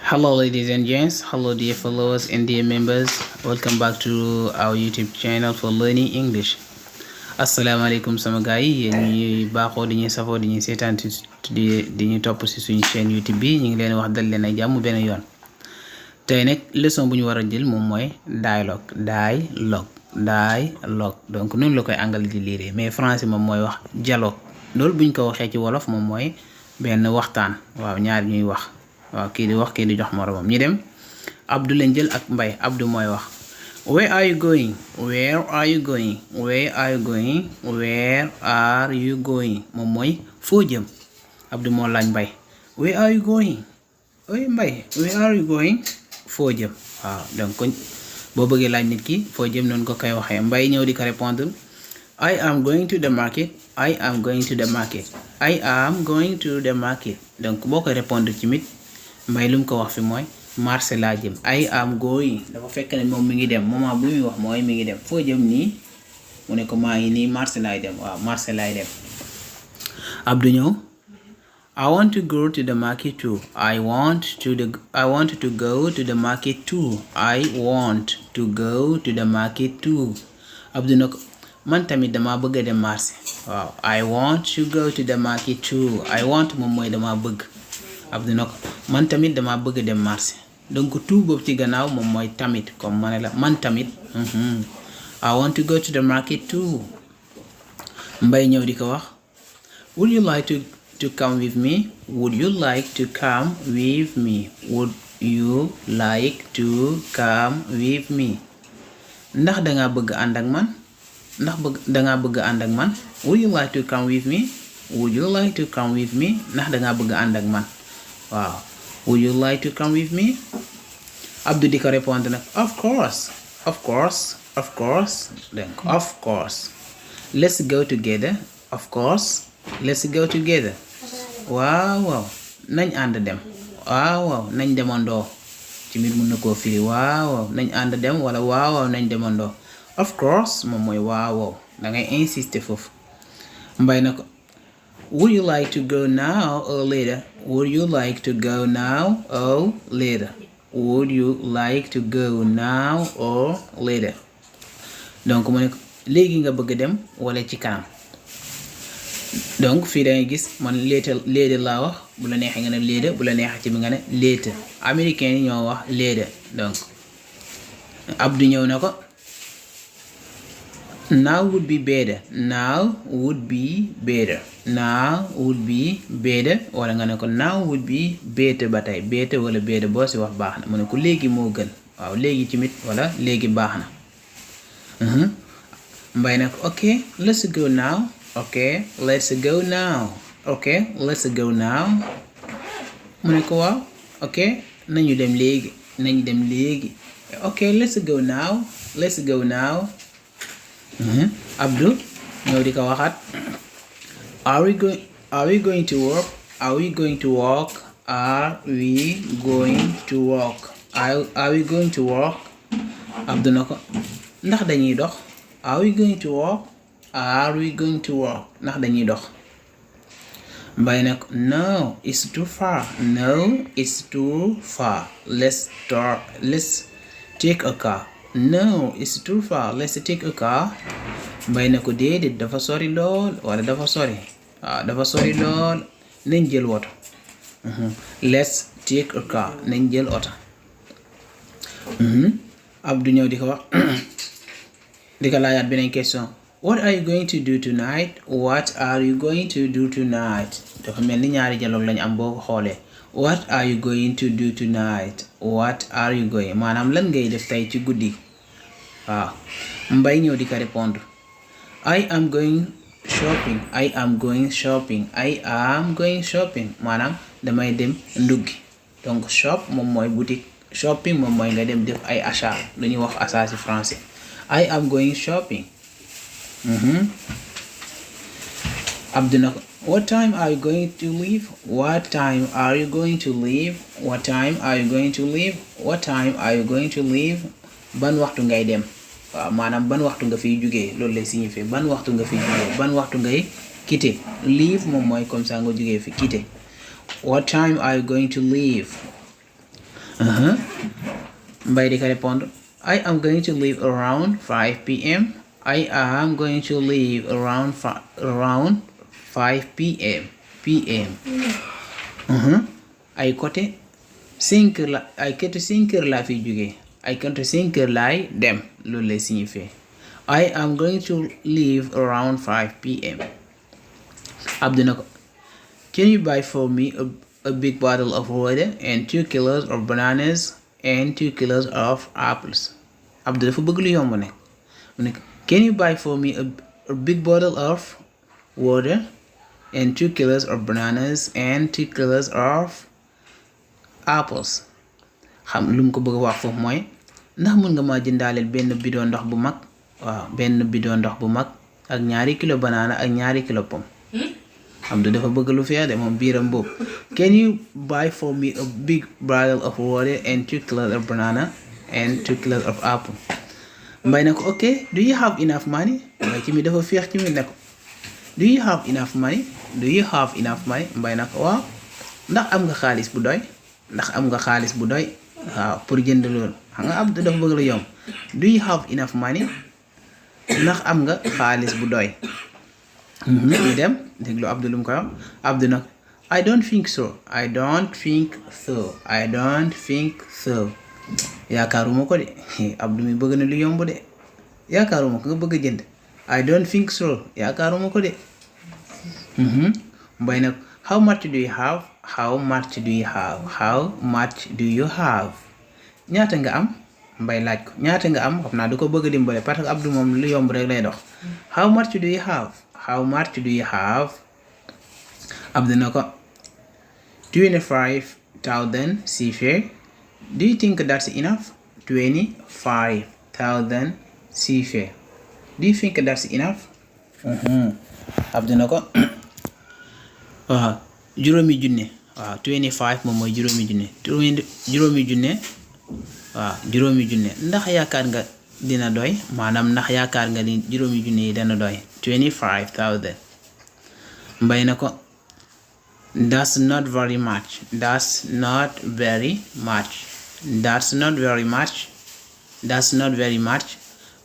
Hello, ladies and gents. Hello, dear followers and dear members. Welcome back to our YouTube channel for learning English. Asalaamaaleykum sama gars yi yéen ñuy baaxoo di ñuy safoo di ñuy seetaan di ñu topp si suñu chaîne YouTube bi ñu ngi leen wax dal leen ay jàmm benn yoon. tey nag leçon bu ñu war a jël moom mooy dialogue donc noonu la koy anglais di lire mais français moom mooy wax dialogue loolu bu ñu ko waxee ci wolof moom mooy benn waxtaan waaw ñaar ñuy wax. waaw kii di wax kii di jox moromam ñi dem Abdou lañ jël ak Mbay Abdou mooy wax where are you going moom mooy foo jëm Abdou moo laaj Mbay where are you going Mbay where are you going foo jëm waaw donc kon boo bëggee laaj nit ki foo jëm noonu ko koy waxee Mbay ñëw di ko répondre I am going to the market donc boo koy répondre ci mit Mbay lu mu ko wax fi mooy marché laa jëm I am going dafa fekk ne moom mi ngi dem moment bu muy wax mooy mi ngi dem foo jëm nii mu ne ko maa ngi nii marché laay dem waaw marché laay dem Abdou ñëw I want to go to the market too I want to go to the market too Abdou ne ko man tamit dama bëgg a dem marché waaw I want to go to the market too I want moom mooy dama bëgg Abdou ne ko man tamit dama bëgg dem marché donc tout boobu ci gannaaw moom mooy tamit comme ma ne la man tamit I want to go to the market too Mbay ñëw di ko wax would you like to come with me ndax dangaa bëgg ànd ak man dangaa bëgg ànd ak man would you like to come with me ndax dangaa bëgg ànd ak man waaw would you like to come with me Abdou di ko répondre nag of course donc of course let's go together waaw nañ ànd dem waaw nañ demandoo ci mbir mun na koo firi waaw nañ ànd dem wala waaw nañ demandoo of course moom mooy waaw da ngay insister foofu Mbay na ko would you like to go now or later donc mu ne ko léegi nga bëgg dem wala ci kanam donc fii dangay gis man later laa wax bu la neexee nga ne later bu la neexee ci bi nga ne later américain yi ñoo wax later donc Abdou ñëw na ko now would be better wala nga ne ko now would be better ba tey better wala better boo si wax baax na mu ne ko léegi moo gën waaw léegi tamit wala léegi baax na Mbay ne ko ok let's go now mu ne ko waaw ok nañu dem léegi ok let's go now Abdou ñëw di ko waxaat are we going to walk Abdou na ko ndax dañuy dox are we going to walk ndax dañuy dox Mbay na ko no it's too far let's take a car Mbay na ko déedéet dafa sori lool wala dafa sori nañ jël woto let's take a car nañ jël oto Abdou ñëw di ko wax di ko laajaat beneen question what are you going to do tonight dafa mel ni ñaari dialogue lañu am boo ko xoolee what are you going to do tonight maanaam lan ngay def tey ci guddi waaw Mbay ñëw di ko répondre I am going shopping maanaam damay dem nduggi donc shop moom mooy boutique shopping moom mooy nga dem def ay achat lu ñuy wax achat ci français I am going shopping Abdou na ko what time are you going to leave ban waxtu ngay dem waaw maanaam ban waxtu nga fiy jugee loolu lay signifier ban waxtu nga fiy jugee ban waxtu ngay quitter leave moom mooy comme ça nga jugee fi quitter what time are you going to leave Mbay di ko répondre I am going to leave around 5 p.m. I am going to leave around 5 p.m. ay côté 5 heures laa fi jógee ay côté 5 heures laay dem loolu lay signifier I am going to leave around 5 p.m. Abdou na ko can you buy for me a big bottle of water and 2 kilos of bananas and 2 kilos of apples. Abdou dafa bëgg lu yomb mu nekk can you buy for me a big bottle of water and 2 kilos of bananas and 2 kilos of apples. Xam lu mu ko bëgg a wax foofu mooy ndax mën nga maa jëndaaleel benn bidon ndox bu mag benn bidon ndox bu mag ak 2 kilo banana ak 2 kilo pomme. Abdou dafa bëgg lu feex de moom biiram boobu can you buy for me a big bottle of water and 2 kilos of banana and 2 kilos of apple. Mbay na ko ok do you have enough money. Mbay ci mi dafa feex ci mi ne ko do you have enough money. Mbay na ko waaw ndax am nga xaalis bu doy waaw pour jënd loolu xam nga Abdou dafa bëgg lu yomb do you have enough money ndax am nga xaalis bu doy. ñu dem déglu Abdou lu mu koy wax Abdou nag I don't think so yaakaaruma ko de Abdou mi bëgg na lu yomb de yaakaaruma ko nga bëgg a jënd I don't think so yaakaaruma ko de. Mbay nag how much do you have ñaata nga am. Mbay laaj ko ñaata nga am xam naa du ko bëgg a dimbale parce que Abdou moom lu yomb rek lay dox how much do you have. Abdou na ko 25,000 CFA. Do you think that's enough? 25,000 CFA. Do you think that's enough? Abdou na ko waaw juróomi junne waaw 25 moom mooy juróomi junne waaw juróomi junne ndax yaakaar nga dina doy maanaam ndax yaakaar nga ni juróomi junne yi dana doy 25,000. Mbay na ko that's not very much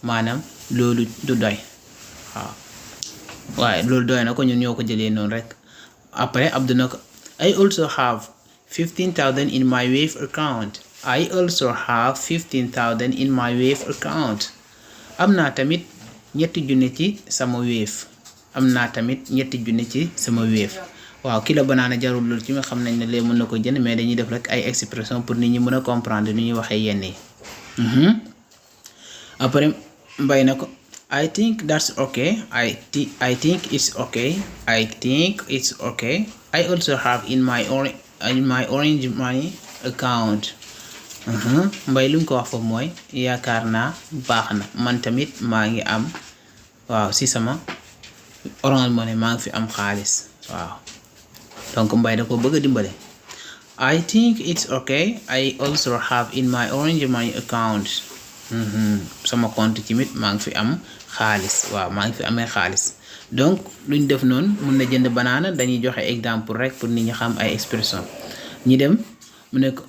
maanaam loolu du doy waaw waaye loolu doy na ko ñun ñoo ko jëlee noonu rek. Après Abdou na ko I also have 15,000 in my Wave account. Am naa tamit ñetti junne ci sama Wave. Waaw kilo banaana jarul loolu ci nga xam nañ ne lee mën na ko jënd mais dañuy def rek ay expression pour nit ñi mën a comprendre ni ñuy waxee yenn yi. Après Mbay na ko I think that's okay. I think it's okay. I also have in my orange money account. Mbay lu mu ko wax foofu mooy yaakaar naa baax na man tamit maa ngi am waaw si sama orange money maa ngi fi am xaalis waaw donc Mbay da ko bëgg a dimbale. I think it's okay. I also have in my orange money account. Sama compte tamit maa ngi fi am xaalis waaw maa ngi fi amee xaalis donc luñ def noonu mun na jënd banaana dañuy joxe exemple rek pour nit ñi xam ay expression ñi dem mu ne ko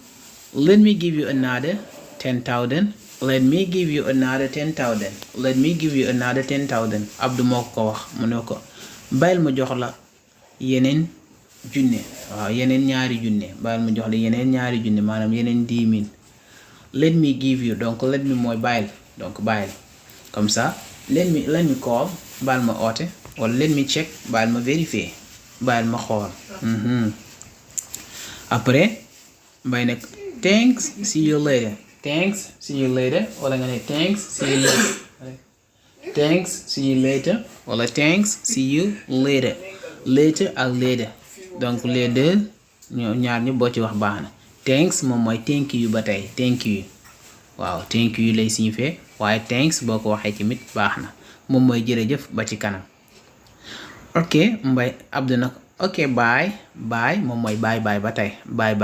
let me give you another 10,000. Abdou moo ko wax mu ne ko bàyyil ma jox la yeneen junne waaw yeneen ñaari junne bàyyil ma jox la yeneen ñaari junne maanaam yeneen 10,000. let me give you donc let me mooy bàyyil donc bàyyil comme ça let me call baal ma oote wala let me check baal ma vérifier baal ma xool. Après Mbay nag thanks see you later wala nga ne thanks see you later wala thanks see you later ak later donc les deux ñaar ñu boo ci wax baax na. Thanks moom mooy thank you ba tey thank you waaw thank you lay signifier waaye thanks boo ko waxee tamit baax na moom mooy jërëjëf ba ci kanam. Ok Mbay Abdou nag ok bye moom mooy bye ba tey bye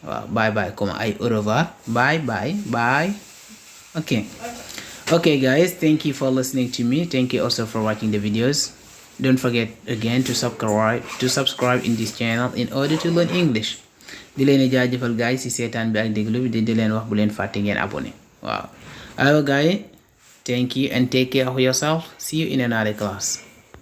waaw bye comme ay au revoir bye. Okay guys, thank you for listening to me. Thank you also for watching the videos. Don't forget again to subscribe in this channel in order to learn English. di leen jaajëfal gars yi si seetaan bi ak déglu bi di leen wax bu leen fàtte ngeen abonné waaw alors gars yi thank you and take care of yourself. See you in another class.